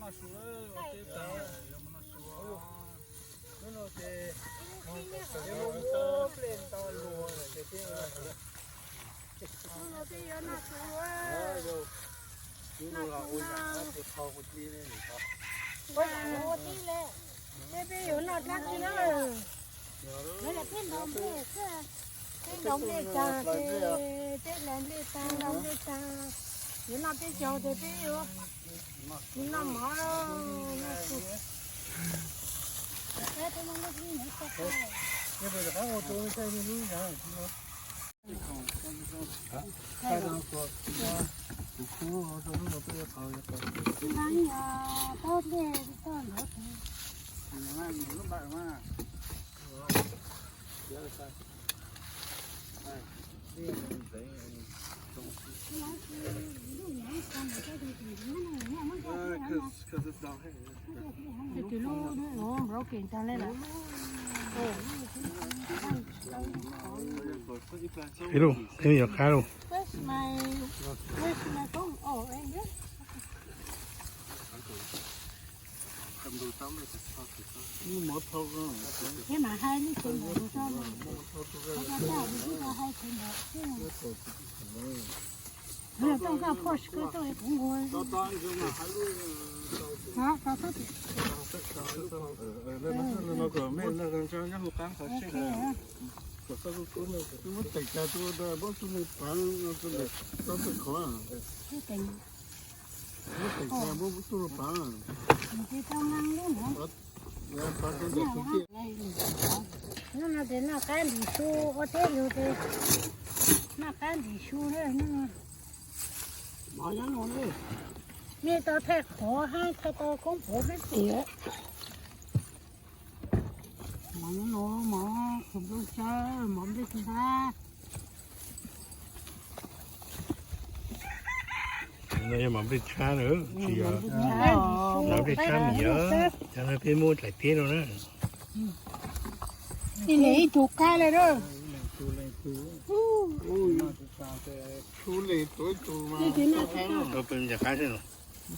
Peb yuav noj dab tsi na? Peb ntaus nplej tag ces, peb ntaus nplej tag, ntaus nplej tag, yuav noj peb caug ces peb yuav noj mov. Ib lub, peb yuav qab lub. Hnub no ces noj qab ntim su ua teb lug ces noj qab ntim su na. Nej tau thaij qhov hab thaij tau koob puav hab tias mov nyob no, mov khaws nplooj tsawb, mov nplej tshab. No yog mov nplej tshab na, tsis yog mov nplej tshab mis yog cov no peb muab dlaim teb no na. Ib leeg ib tug qab le na.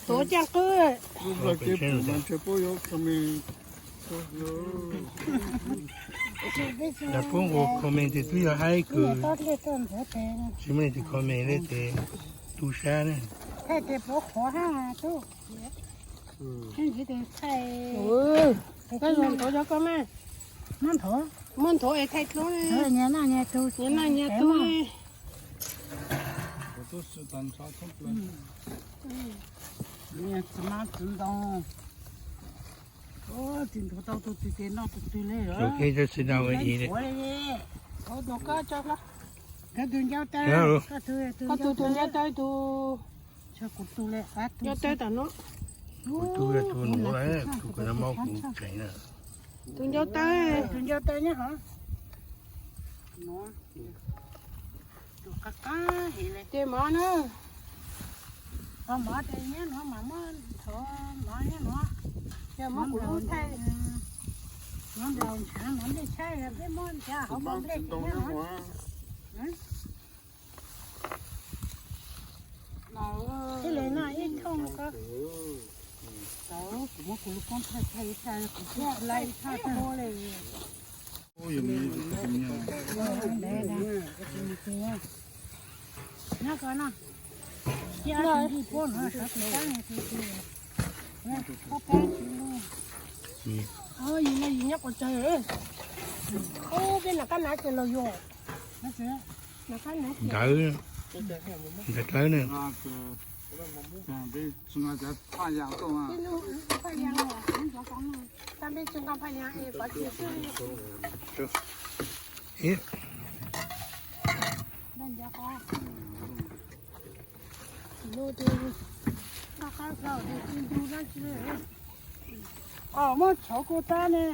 Tuav caaj qwb. Yog poob ua comment ces twb yog haib kawg, tsis muaj leej twg comment li ces tu sab na. Koj zoo nthuav cov koj mas. Muab nthuav es thaij dlub, nyias noj nyias tug. Tsis nthuav tau tus twg ces noj tus twg li. Tus ncau taw, koj tus tus ncau taw, tus ncau taw tam no. Kuv tug yog tus nuav, tus kws nag hmo kuv tseem na. Tus ncau taw, tus ncau taw nyob hov. Ces mov na. Mov ces nyob no mas muab nthuav mov nyob no. Yog muab kuv lub thaij. Mov nplaum ntshaav, mov nplej tshab, yog peb muab nthuav hauv mov nplej tshab nyob no. Ib leeg noj ib thooj ko. Kuv muab kuv lub koob thaij thaij ib thaij, kuv thaij ib thaaj le. Nyob ko no, cia tus nqi puab no sawv tus kab, pob kab tsis lug. Yus no yus nyob quas tsawg. Peb nram qab nav ces los yog. Ntawd, ntawd dlawb ne. Muab tshauv kuj txab ne.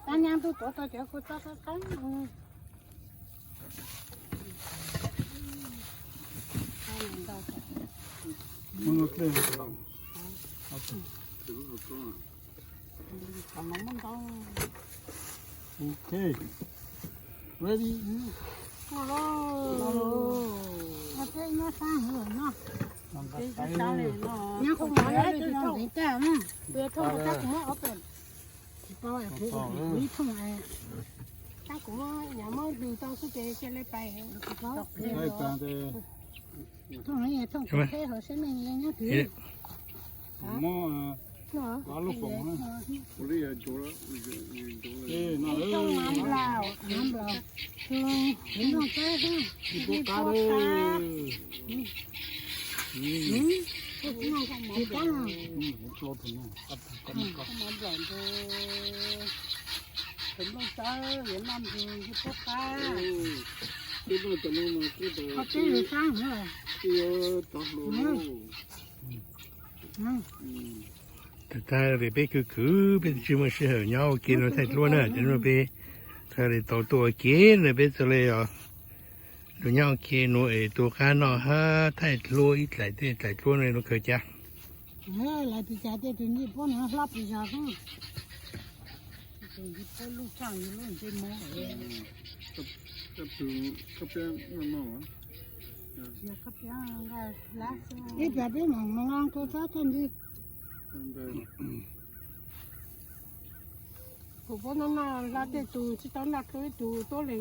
Tab nyaab tub tuav tau cov kuj txab qab qab. Ok. Ready. Peb nyob sab heev lawm no. Nyob qhov no, tus no ntev tag na, tus yog thooj tab kuv muab ob tawm, tsis tau, ib thooj, tab kuv muab, nyob muab dws tau xwb ces cia li pais. Thooj no yog thooj theb hauv siab neeg nyob twg. Tag tag peb kwv kwv peb tsis muaj sij hawm nyob ua ke no thaij hlua na, ces no peb txhaj li tau tuaj ua ke na, peb txhaj li os. Tus nyob ua ke nuav es tua qab noj hab thaij hlua ib dlaim tej dlaim hlua no khaws cas. Lawv tias cas tej tus ncej puab no hlob pes zog xwb. Tus ncej puab lub txaj lub ntsej muag. Ib pliag peb mam mus nqa kua txob tag nti. Kuv puab noj noj hla tej tus tsis tau noj kawg ib tug tuab leeg.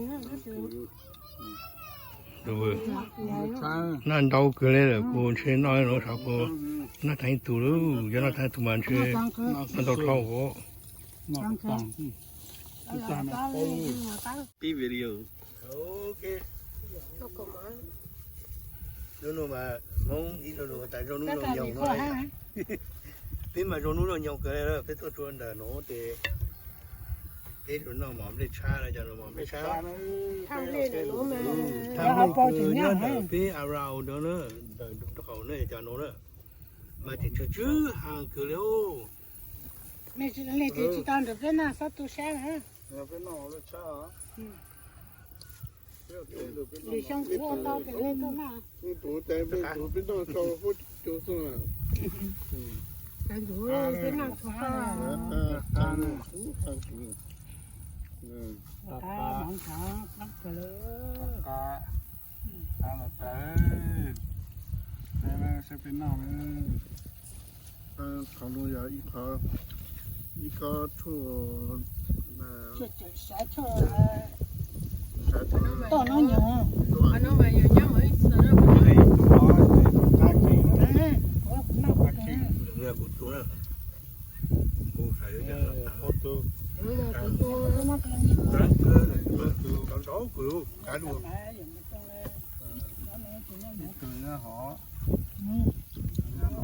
Noj ntau kawg li lawm, kuv ntshe noj no sav kuv noj tag ib tug lauj, yog noj tag ib tug mas ntshe noj ntau dhau. Pib video. Ok. Hnub no mas Hmoob ib lo lus tas zoo nub zoo nyoog no. Peb mas zoo nub zoo nyoog kawg li, peb tuaj tsua ntawm no ces peb tsuas noj mov nplej tshab no, cov no mov nplej tshab. Thaj nplej nyob ntawm peb arau no na, ntawm rau qaum no cov no na, mas tseem tsw tsw heev kawg li. Tsis tau ntawm peb noj xob tu sab na. Lwm xyoo kuv ua tau ces nej tuaj noj. Cov ntxuav peb noj txhua tau. Qhov no yog ib qho, ib qho tshuaj, toj no nyuag. Ib tug nyob hov, nyob no,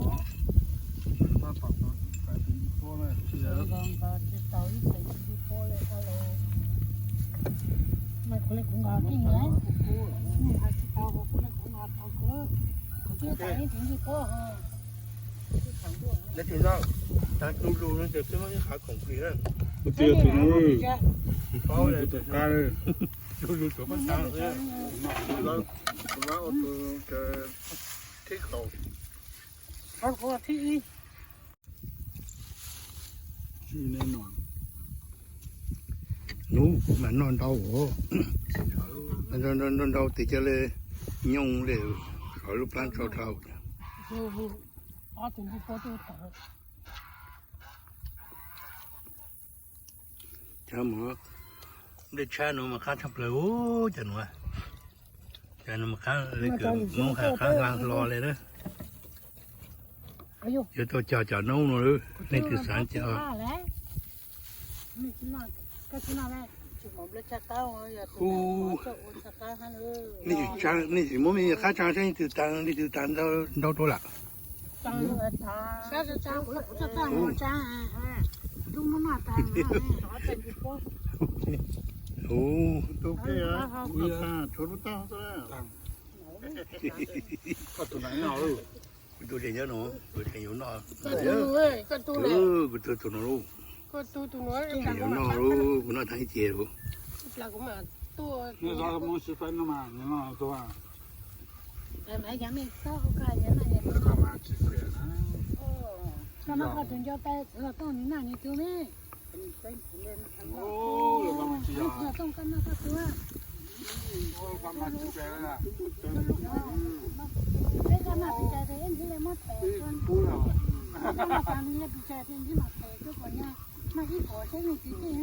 tab tom tau tus ncej puab na, tsis tau ib tug ncej puab li. Kuv li kuv nqa keej lawm, kuv hais tsis tau, kuv li kuv nqa tau kawg, kuv twb tau ib tug ncej puab. Nyob tus no, tag tus lus no ces twb muab ib qhov khoom plig na. Kuv twb tus no, kuv tus qab, tus lus tuav muab tag. Kuv tus thib kaum. Thib ib. Nub mas noj ntau, noj ntau tes cia li nyooj li, lub plab tso dhau. Cov mov nplej tshab no mas qab tshaj plaws, cov no, cov no mas qab li kws Hmoob hais qab hla hlo li na. Yuav tau cog cov noob no lawm, leej twg xav cog. Nej tsis muab me qab tsaa saib leej twg tag, leej twg tag ntau dua lawm. Kuv tus tseem nyob no, kuv tseem yuav noj. Kuv tus tus no lauj, tseem yuav noj lauj, kuv noj tag ib ce lauj. Peb koj maj pes tsawg ces ib ntsis li muab them, koj maj pes tsawg ces ib ntsis mam them tuaj kom nyab maj ib puas seb yeej tsis tij.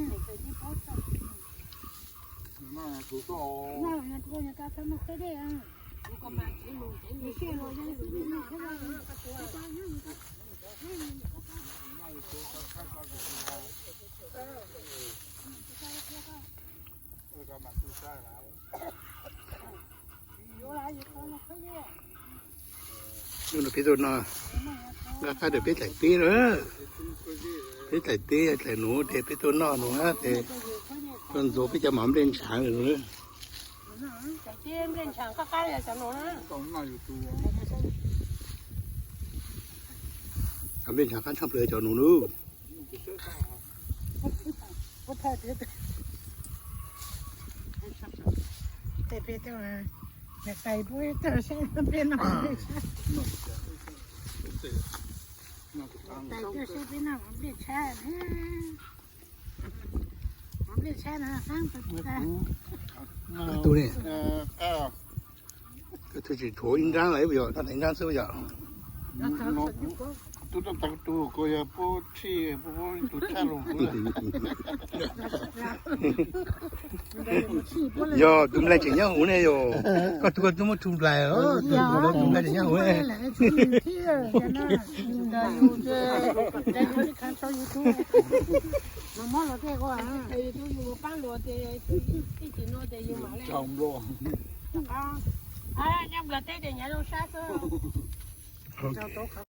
Peb tuaj noj, nqa qab rau peb txhais teb na. Peb txhais teb txhais nuv ces peb tuaj noj nuv ces tuaj ntxuav peb cov mov nplej ntshav. Cov nplej ntshav qab tshaj plaws cov nuv lub. Tais peb tuaj, tais peb tuaj saib peb noj nplej tshab. Tais tuaj saib peb noj nplej tshab na. Nplej tshab no qab. Tus ne, koj twb tsis tshuav ib nrab lawm yog, koj ib nrab xwb yog. Tus tau tus ko yog puab tshij, puab tus tshaj los. Yog tus nplaig tseem nyob huv ne yog, koj tus koj twb muab tshum nplaig, tus nplaig tseem nyob huv ne. Nyob Nplog teb ces nyob zoo sab xwb.